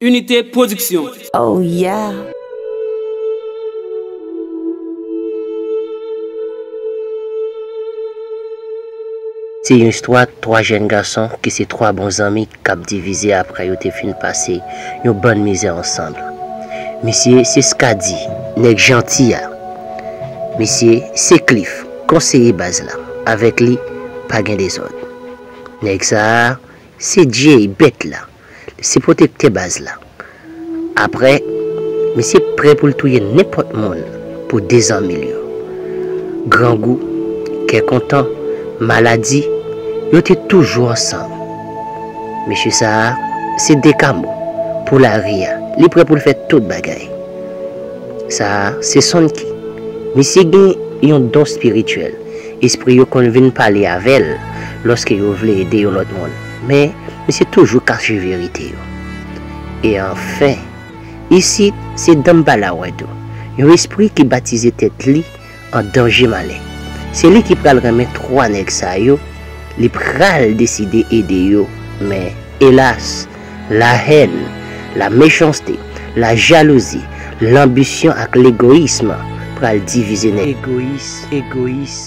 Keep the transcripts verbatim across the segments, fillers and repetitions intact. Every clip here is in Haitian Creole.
Unité Production. Oh yeah. Se yon istwa twa jèn gason ki se twa bon zanmi k ap divize apre yo te fin pase yon bann mizè ansanm. Misye se Skady, nèg janti a. Misye se Cliff, konseye baz la. Avèk li, pa gen dezòd. Nèg sa a, se Jay, bèt la. Li se pwotektè baz la. Apre, misye prè pou l touye nenpòt moun pou de zanmi l yo. Grangou, kè kontan, maladi, yo te toujou ansanm. Mesye sa a, se Dekamo, pou lari a, li prè pou l fè tout bagay. Sa a, se Sonky. Misye gen yon don espirityèl. Espri yo konn vin pale avè l lòske yo vle ede yon lòt moun. Men, misye toujou kache verite yo. E anfen, isit, se Danmbala Wado, yon espri ki batize tèt li an danje malè. Se li ki pral renmen twa nèg sa yo, li pral deside ede yo, men elas, lahèn, lamechanste, lajalouzi, lanbisyon ak legoyis pral divize nèg. Egoyis, egoyis.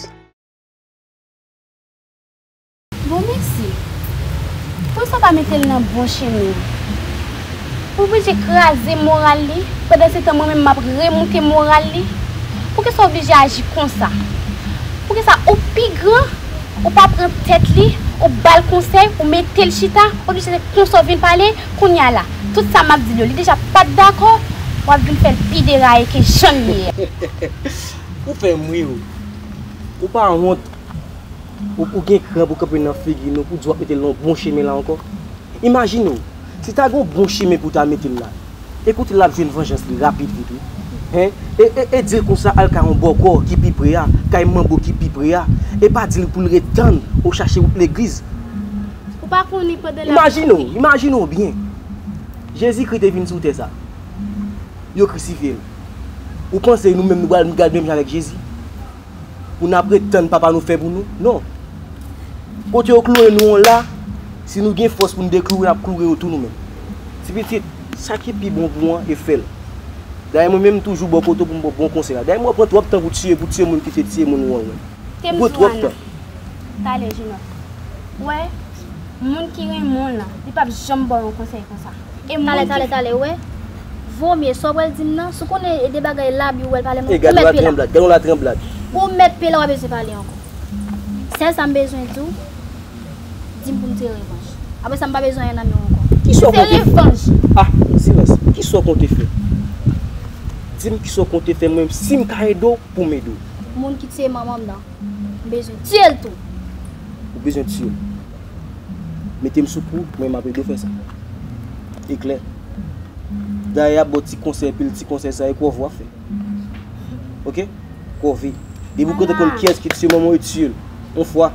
Bon, mèsi. Poukisa w pa mete l nan bon chemen an? Ou oblije kraze moral li, pandan se tan mwen menm m ap remoute moral li? Poukisa w oblije aji konsa? Poukisa ou pi gran, ou pa pran tèt li, ou ba l konsèy, ou mete l chita, oblije se konsa w vin pale? Kounye a la, tout sa m ap di l yo, li deja pa t dakò, w ap vin fè l pi deraye ke jan l ye a. Ou fè m ri wi. Ou pa wont? Ou, ou gen kran pou kanpe nan figi nou, pou di w ap mete l nan bon chemen la ankò? Imajine w, si ta gen yon bon chemen pou ta mete l la, e kote l ap jwenn vanjans li rapid vit wi. Hen? E, e, e di l konsa al kay yon bòkò ki pi pre a, kay manbo ki pi pre a, e pa di l pou l ret tann ou chache wout legliz. Ou pa konnen pandan l ap... Imajine w, imajine w byen. Jezikri te vin sou tè sa. Yo krisifye l. Ou panse nou menm nou pral gad menm jan avèk Jezi? Pou n ap ret tann papa nou fè pou nou? Non. Kote yo kloure nou an la, si nou gen fòs pou n dekloure, n ap kloure yo tou nou menm. Ti pitit, sa ki pi bon pou w an, e fè l. Dayè mwen menm m toujou bò kote w pou m ba w bon konsèy la. Dayè mwen pran twòp tan pou tiye, pou tiye moun ki te tiye moun ou an, wi. Ou pran twòp tan. Talè, Jenòt. Ou wè, moun ki renmen w lan, li p ap janm ba w yon konsèy konsa. E moun ki... Talè, talè, talè, ou wè. Vomye, sa w pral di m nan, si w konnen e de bagay labi ou wè l pale m lan, ou mèt peye la. Gade yon latranblad, gade yon latranblad. Ou mèt peye la, w pa bezwen pale ankò. Sèl sa m bezwen di w, di m pou m tire revanj. Apre sa, m pa bezwen anyen nan men w ankò. Ki sa w konte fè? Revanj. Ah, silans. Ki sa w konte fè? Di m ki sa w konte fè, mwen, si m ka ede w, pou m ede w. Moun ki tiye manman m nan, m bezwen tiye l tou. Ou bezwen tiye l? Mete m sou kou, mwen m ap ede w fè sa. E klè. Dayè y ap ba w ti konsèy, epi ti konsèy sa, e kwòve w ap fè. Oke? Kwòve. Depi w konn kiyès ki tiye manman w, e tiye l. Yon fwa.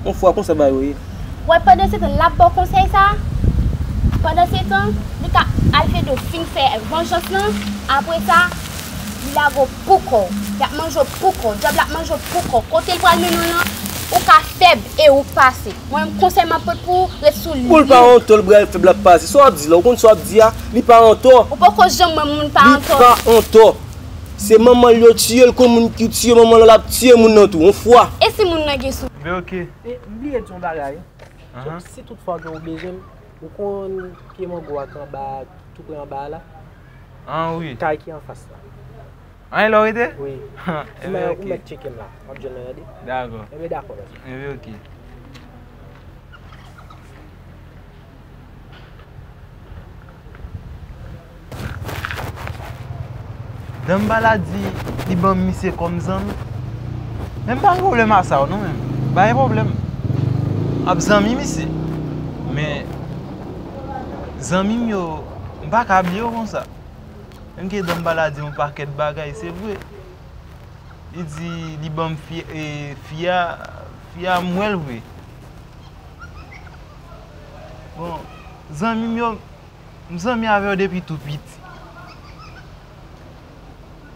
Yon fwa konsa bagay yo ye. Wè, pandan se tan l ap ba w konsèy sa a, pandan se tan, li ka al fè do fin fè vanjans lan, apre sa, li lage w pou kò w. L ap manje w pou kò w. Dyab la ap manje w pou kò w. Kote l pral mennen w lan, ou ka fèb e ou pase. Mwen menm konsèy m ap pot pou ou, ret sou li. Pou l pa antò, l pral fèb, l ap pase. Sa w ap di la, ou konn sa w ap di a, li pa antò. Ou poko janm wè moun pa antò. Li pa antò. Se manman l yo tiye l, kon moun ki tiye manman l lan, l ap tiye moun nan tou, yon fwa. E si moun nan gen sou... Be oke. E m bliye di w yon bagay. Ahn. Si tout fwa ke w bezwen m, ou konn pye mango a k anba, tou pre anba a la? An wi. Kay ki anfas la. An, e la w rete? Wi. Ou mèt tcheke m la. W ap jwenn mwen, tande? Dakò. Enben dakò, baz. Enben oke. Danmbala di li ban m misye kòm zanmi. Men m pa gen pwoblèm a sa non, men m pa gen pwoblèm ap zanmi misye. Men zanmi m yo, m pa ka bliye yo konsa. Menm ke Danmbala di yon pakèt bagay, se vre. Li di li ban m fi, e, fi a, fi a m wè l vre. Bon, zanmi m yo, m zanmi avè yo depi tou piti.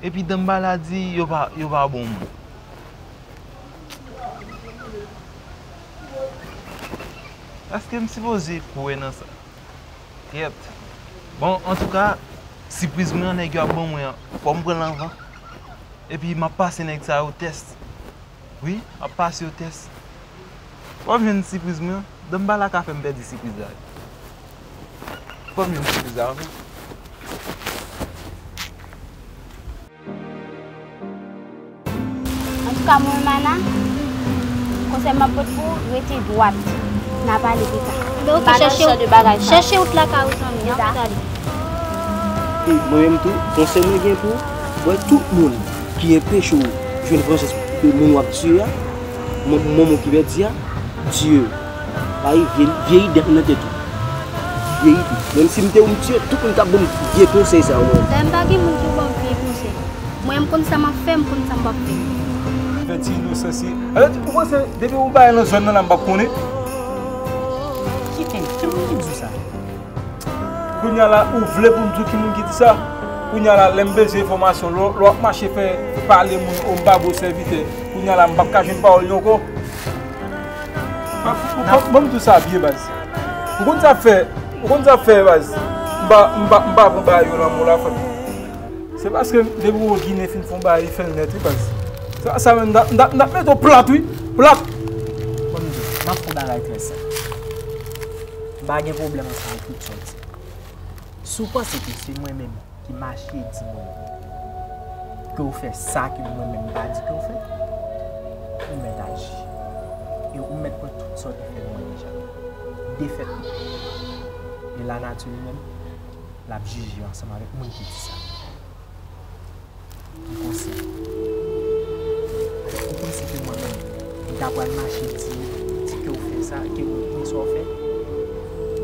Epi Danmbala di yo pa, yo pa bon moun. Èske m sipoze kwè nan sa? Yep. Bon, antouka, sipriz mwen an, nèg yo ap ban mwen an, fò m pran l anvan. Epi m ap pase nèg sa yo tès. Wi, m ap pase yo tès. Fò m jwenn sipriz mwen an. Danmbala ka fè m pèdi sipriz la. Fò m jwenn sipriz la, ok? Antouka, mwen, Mana, konsèy m ap pote pou ou, rete dwat. N a pale pita. Men ok, pa nan chèche jan de bagay sa. Chèche wout lakay ou, zanmi, n ap ale. E mwen menm tou, konsèy mwen gen pou ou, wè tout moun ki enpeche w jwenn vanjans pou moun w ap tiye a, moun, moun ki pèdi a, tiye yo. Bay vye, vye ide nan tèt ou. Vye ide. Menm si m te ou m tiye, tout moun t ap ban m vye konsèy sa yo, mwen. Dayè m pa gen moun ki ban m vye konsèy. Mwen, m konn sa m ap fè, m konn sa m p ap fè. Fè ti inosansi. Alò, ou panse depi ou bay nan zòn nan la, m p ap konnen? Kite, ki moun ki di w sa? Kounye a la, ou vle pou m di w ki moun ki di sa? Kounye a la, lè m bezwen enfòmasyon, lè w, lè w ap mache fè pale moun, o, m pa bon sèvitè. Kounye a la, m p ap ka jwenn pawòl yo ankò. Ban m di w sa byen, baz. Ou konn sa fè, ou konn sa fè, baz. M pa, m pa, m pa pran bagay yo nan mo la, frè m. Se paske depi w Ginen fin fè yon bagay, li fè l nèt, wi, baz. Sa, sa menm, m t ap, m t ap, m t ap mete w plat, wi. Plat. Ban m di w, m ap fè yon bagay trè senp. M pa gen pwoblèm ansanm ak tout sa w di. Si w panse ke se mwen menm ki mache di moun ke w fè sa ke mwen menm m pa di ke w fè, ou mèt aji. E ou mèt pran tout sa w te fè mwen deja. Defèt ou. E lanati li menm, l ap jije ansanm avèk moun ki di sa. Ou panse, ou panse ke mwen menm, m ta pral mache di, di ke w fè sa, ke w konn sa w fè?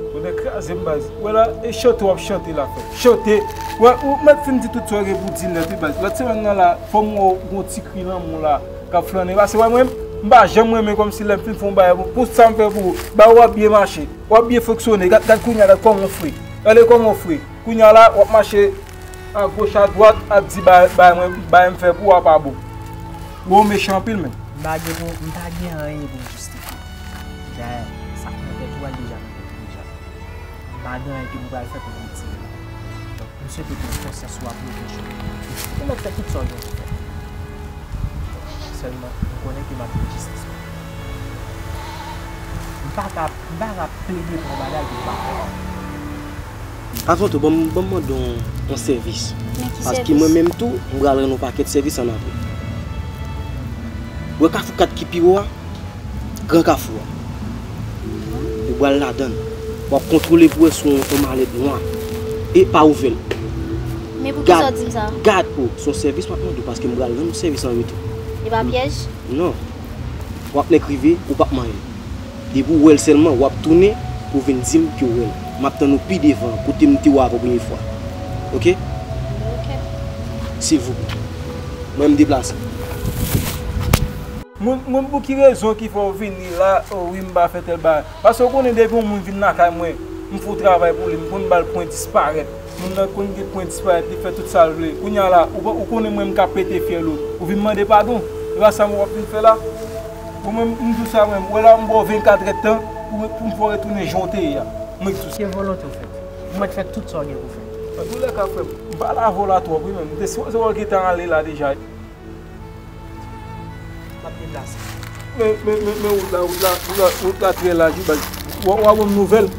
Tonnè kraze m, baz. Wè la, e chante w ap chante la, frè. Chante. Wè, ou mèt fin di tout sa w gen pou di nèt, wi, baz. Lòt semèn nan la, fò m wè w gon ti kri lanmou la k ap flannen. Paske wè mwen, m pa janm renmen kòmsi lè m fin fè yon bagay pou, pou sa m fè pou ou. Ba w ap byen mache. W ap byen fonksyone. Gad, gad kounye a, gad kòman w fre. Gade kòman w fre. Kounye a la, w ap mache agoch, adwat, ap di bagay, bagay mwen, bagay m fè pou w a pa bon. Ou mechan anpil, menn. M pa gen pou, m pa gen anyen pou m jistifye. Dayè, sa k nan tèt ou a, l deja nan tèt ou deja. M pa gen anyen ke m pral fè pou m retire l. Donk, m swete ke konsyans ou a pwoteje w. Ou mèt fè tout sa w gen pou fè. Sèlman, m konnen ke m ap jwenn jistis mwen. M pa ka, m pa ka plede pou yon bagay ke m pa fè. Patwon tou, ban m, ban m mande w yon sèvis. Men ki sèvis? Paske mwen menm tou, m pral rann yon pakèt sèvis ann apre. Ou wè Kafou kat ki pi wo a? Gran Kafou a. Ou pral ladan l. W ap kontwole pou wè si yon, yon malèt nwa. E pa ouvè l. Men poukisa w di m sa? Gad, o, se yon sèvis m ap mande w, paske m pral rann ou sèvis an retou. E pa pyèj? Non. W ap nèk rive, ou p ap manyen. Depi w wè l sèlman, w ap tounen pou w vin di m ke w wè l. M ap tann ou pi devan, kote m te wè w avè w premye fwa. Oke? Oke. Silvouplè. Mwen, m deplase. Moun, moun, pou ki rezon ki fè w vini la, o wi, m pa fè tèl bagay? Paske w konnen depi yon moun vin lakay mwen, m fè yon travay pou li, m konn ba l pwen disparèt. Moun nan konn gen pwen disparèt, li fè tout sa l vle. Kounye a la, ou, ou konnen mwen m ka pete fyèl ou. Ou vin mande padon. E pa sa mwen w ap vin fè la. Bon, mwen, m di w sa mwen, m wè la, m ba w vennkat èdtan pou, pou m fè w retounen jan w te ye a. Mwen di w sa. Se volonte w fè. Ou mèt fè tout sa w gen pou fè. Antoulèka, frè m, m pa lave w la twòp, wi, men m te sipoze wè w gentan ale la deja. M ap deplase. Men, men, men, men wout la, wout la, wout la, wout la trè laj, wi, baz. W a, w a ban m nouvèl.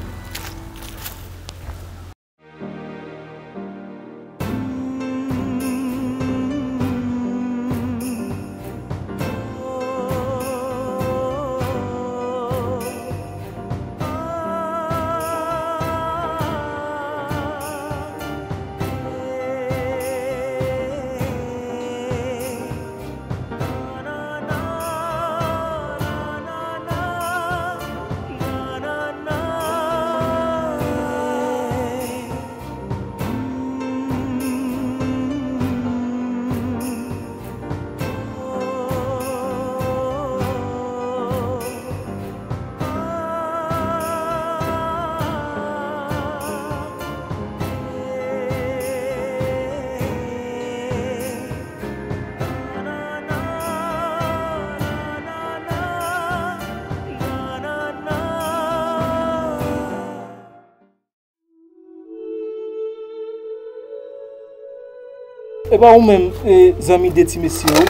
E pa ou menm, e, zanmi de ti mesye yo?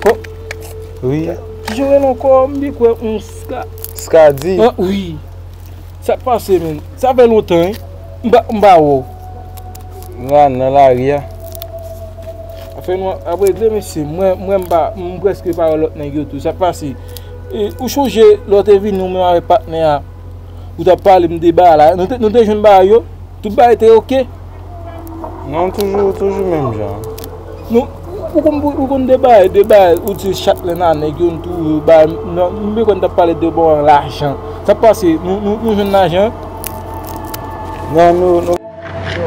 Ko- Wi. Kijan w rele ankò? M byen kwè yon Ska- Skadi. Ah, wi. Sa k pase, menn? Sa fè lontan, wi. M pa, m pa wè w. Nan, nan lari a. Afè nou ap regle, mesye. Mwen, mwen m pa, m prèske pa wè lòt nèg yo tou. Sa k pase? E, ou chonje lè w te vini, ou menm avèk patnè a, ou t ap pale m de bagay la. Nou te, nou te jwenn bagay yo. Tout bagay te oke? Non, toujou, toujou menm jan. Nou, ou konn, ou konn de bagay, de bagay, ou di chat lè nan nèg yo, nou tou, bagay, non, m te konn t ap pale de bon lajan. Sa k pase, nou, nou, nou jwenn lajan? Non, nou, nou. Yo,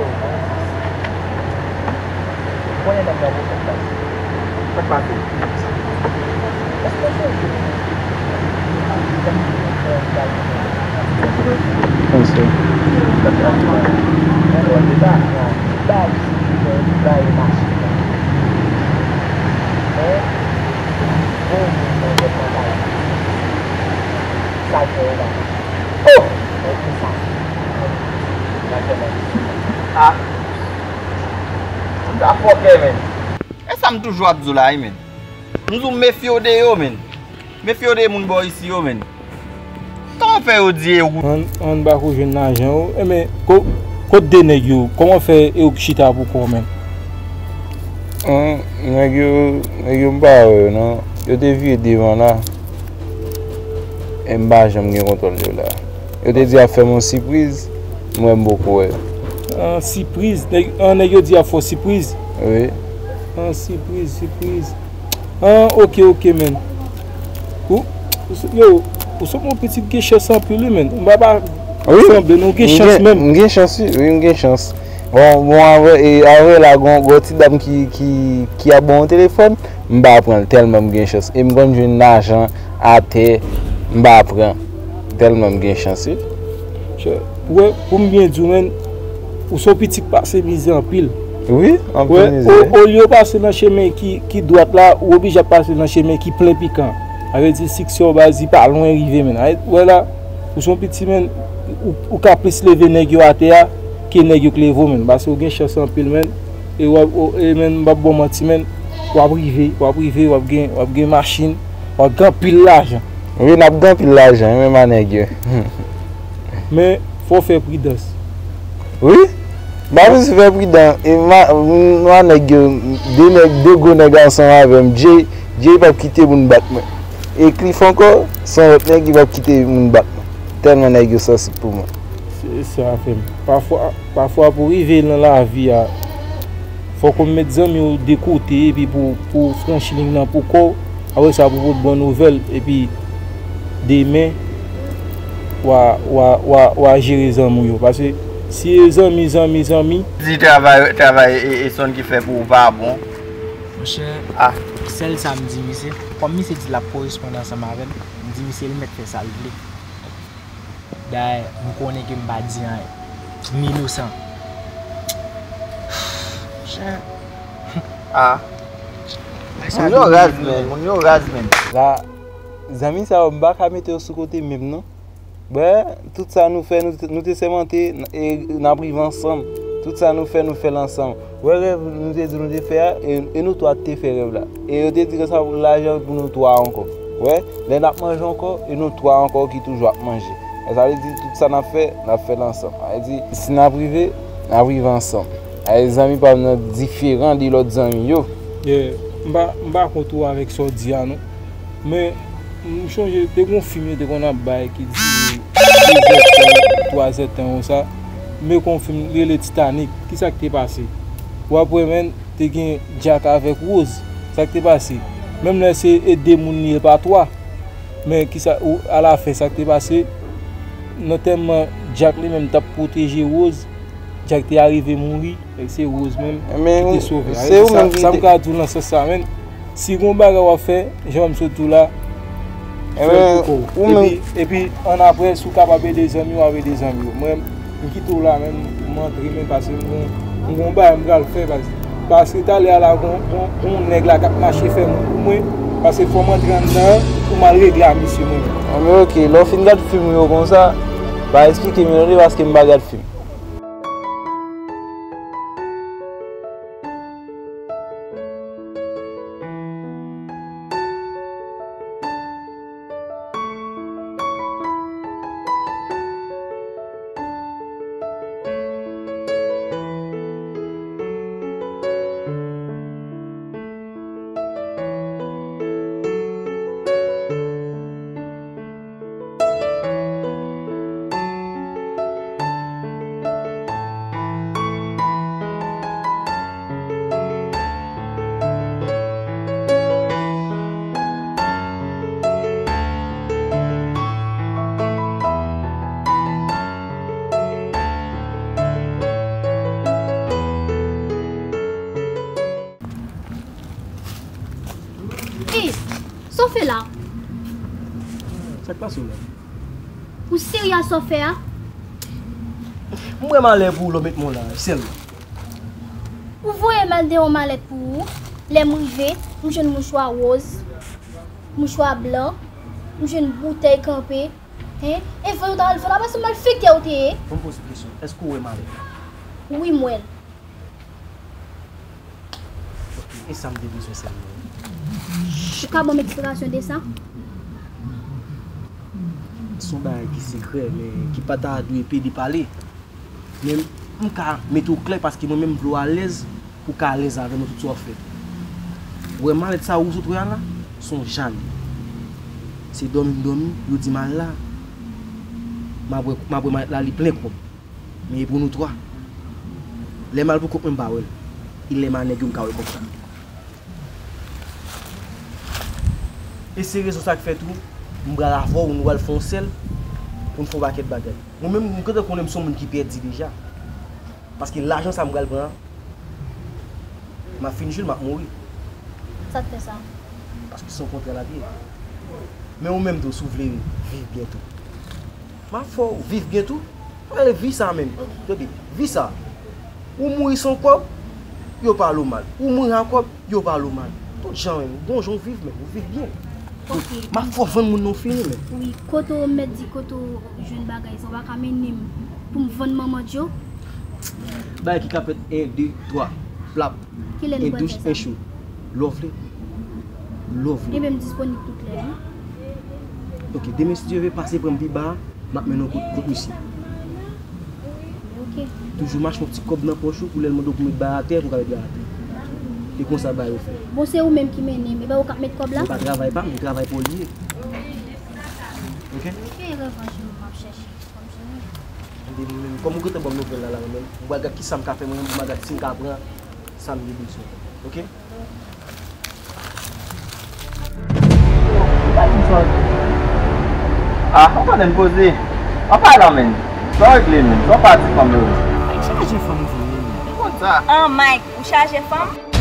konnen nèg nan pwoblèm la. Sa k pase? Konsa. Oh! Ah. Ou ta fòkè, menn. E sa m toujou ap di w la wi, menn. M di w mefye w de yo, menn. Mefye w de moun bò isi yo, menn. Kòman fè yo di e ou? Ann, ann bako jwenn lajan ou. Enben, ko-, kot de nèg yo? Kòman fè e ou k chita pou kò w, menn? An, nèg yo, nèg yo m pa wè yo, non. Yo te vire devan la. E m pa janm gen kontwòl yo la. Yo te di y ap fè m yon sipriz, m wè m poko wè. An, sipriz? Nèg, an, nèg yo di y ap fè w sipriz? Wi. An, sipriz, sipriz. An, oke, oke, menn. Ou, ou se, yo, ou se yon pitit gen chans anpil, wi, menn. M pa, pa sanble, non, gen chans menm. M gen chans, wi, wi, m gen chans. Bon, bon, avè, e, avè la, gon, gon ti dam ki, ki, ki ap ban yon telefòn, m pa pran l tèlman m gen chans. E m konn jwenn lajan atè, m pa pran. Tèlman m gen chans, wi. Chè, pou, pou m byen di w, menn, ou se yon pitit k pase mizè anpil. Wi, anpil mizè. Wè, o, olye w pase nan chemen ki, ki dwat la, ou oblije ap pase nan chemen ki plen pikan. Sa vle di, siksè w baz li pa lwen rive, menn. Wè la, ou se yon pitit, menn, ou, ou ka plis leve nèg yo atè a ke nèg yo k leve w, menn. Paske ou gen chans anpil, menn. E w ap, ou, e menn, m p ap ba w manti, menn. W ap rive, w ap rive, w ap gen, w ap gen machin, w ap gen anpil lajan. Wi, n ap gen anpil lajan, wi, menm a nèg yo. Men, fò w fè pridans. Wi, m pa bezwen fè pridan. E ma, m, m a nèg yo, de nèg, de gwo nèg ansanm avè m. Jay, Jay p ap kite moun bat mwen. E Cliff ankò, se yon lòt nèg ki p ap kite moun bat mwen. Tèlman nèg yo sansib pou mwen. Se sa, frè m. Pafwa, pafwa pou w rive nan lavi a, fòk ou met zanmi w de kote, epi pou, pou w franchi liy nan pou kò w, apre sa pou w pote bon nouvèl, epi demen, w a, w a, w a, w a jere zanmi w yo. Paske si e zanmi, zanmi, zanmi. Di travay, travay e, e sonn ki fè pou ou pa bon. Monchè, sèl sa m di misye, kòm misye di l ap koresponn ansanm avè m, m di misye li mèt fè sa l vle. Dayè, m konnen ke m pa di anyen. M inosan. Monchè. Ah. Moun yo raz, menn. Moun yo raz, menn. La, zanmi sa yo, m pa ka mete yo sou kote menm, non. Bwè, tout sa nou fè, nou, nou te sèmante, e n ap rive ansanm. Tout sa nou fè, nou fè l ansanm. Wè rèv nou te di nou te fè a, e, e nou twa te fè rèv la. E yo te di konsa pou lajan pou nou twa ankò. Wè, lè n ap manje ankò, e nou twa ankò ki toujou ap manje. E sa vle di tout sa n ap fè, n ap fè l ansanm. Sa vle di, si n ap rive, n ap rive ansanm. Sa vle di zanmi pa m nan diferan de lòt zanmi yo. Yeah, m pa, m pa kont ou avèk sa w di a, non. Men, m chonje, te gon fim yo te konn ap bay ki di de zè tan, twa zè tan konsa. Men kon fim rele Titanic. Kisa k te pase? W ap wè, menn, te gen Jack avèk Rose. Sa k te pase? Menm lè se e de moun li ye, pa twa. Men kisa, ou, alafen, sa k te pase? Nan tèlman Jack li menm t ap pwoteje Rose, Jack te arive mouri. Èske se Rose menm ki te sove? Sa, sa m ka di w nan sans sa, menn. Si gon bagay w ap fè, jan m sot di w la, fè l pou kò w. Epi, epi, annapre, si w kapab ede zanmi w, w ap ede zanmi w. Mwen, m kite w la, menn, m antre, menn, paske m gon, m gon bagay m pral fè, paske, paske talè a la, gon, gon, gon nèg la k ap mache fè moun pou mwen, paske fò m antre anndan an pou m al regle a misye mwen menm. Anben, oke, lè w fin gad fim yo konsa, pa eksplike m yo tande, paske m pa gad fim. Fè la. Sa k pase w la? Ou serye a sa w fè a? M wè malè pou ou lè w met men w la, sèlman. Ou voye m al deyò malèt pou ou. Lè m rive, m jwenn mouchwa woz, mouchwa blan, m jwenn boutèy kanpe. Hen? E vre ou ta al fè la, paske malfektè ou te ye. Ban m poze w kesyon. Èske w wè malèt la? Wi, m wè l. Ok, e sa m te bezwen sèlman. Ou ka ban m eksplikasyon de sa? Se yon bagay ki sekrè, men ki pa ta dwe pede pale. Men m ka mete w klè paske mwen menm m vle w alèz pou w ka alèz avè m nan tout sa w ap fè. Ou wè malèt sa ou sot wè a la, se yon ja li. Se dòmi m dòmi, yo di m al la. M ap wè, m ap wè malèt la, li plen kòb. Men e pou nou twa. Lè m al pou kont mwen, m pa wè l. E lè m a nèg yo, m ka wè kòb sa. E se rezon sa k fè tou, m pral avè w, nou pral fè yon sèl pou n fè yon pakèt bagay. Mwen menm, m gentan konnen m se yon moun ki pèdi deja. Paske lajan sa m pral pran an, m ap fin jwi l, m ap mouri. Sa k fè sa? Paske se yon kontra l ap ye. Men ou menm tou, si w vle viv byen tou. M ap fè w viv byen tou. Pale vi sa menm. Tande, vi sa. Ou mouri san kòb, yo pale w mal. Ou mouri ak kòb, yo pale w mal. Tout jan menm. Bon jan w viv menm, ou viv byen. Ok. M ap fè w vann moun nan w fini menm. Wi, kote w mèt di kote w jwenn bagay sa, w pa ka mennen m pou m vann manman Djo? Bagay ki ka fèt en, de, twa, plap. Kilè nou pral fè sa? En douch, en cho. Lè w vle. Lè w vle. Ebyen, m disponib tout lè, wi. Ok, demen, si Dye vle, pase pran m pi ba a, m ap mennen w kot, kot misye. Ok. Toujou mache yon ti kòb nan pòch ou, pou lè l mande w pou met bagay atè, pou w ka met bagay atè. E konsa bagay yo fè. Bon, se ou menm ki mennen m, e pa ou k ap met kòb la? Mwen pa travay pa m, travay pa w li ye. Ok? Ok, revanj m ap chèche. Tande, mwen menm, kòm ou gentan ban m nouvèl la, la, mwen menm, m pral gad kisa m ka fè, mwen menm, pou m al gad si m ka pran sa m te bezwen. Ok? Ah, ou konnen m poze. An palan, menn. Sa w regle, menn? Sa w pati fanm yo? Ay, chaje fanm vre, menn. Ou konn sa. An, Mike, ou chaje fanm?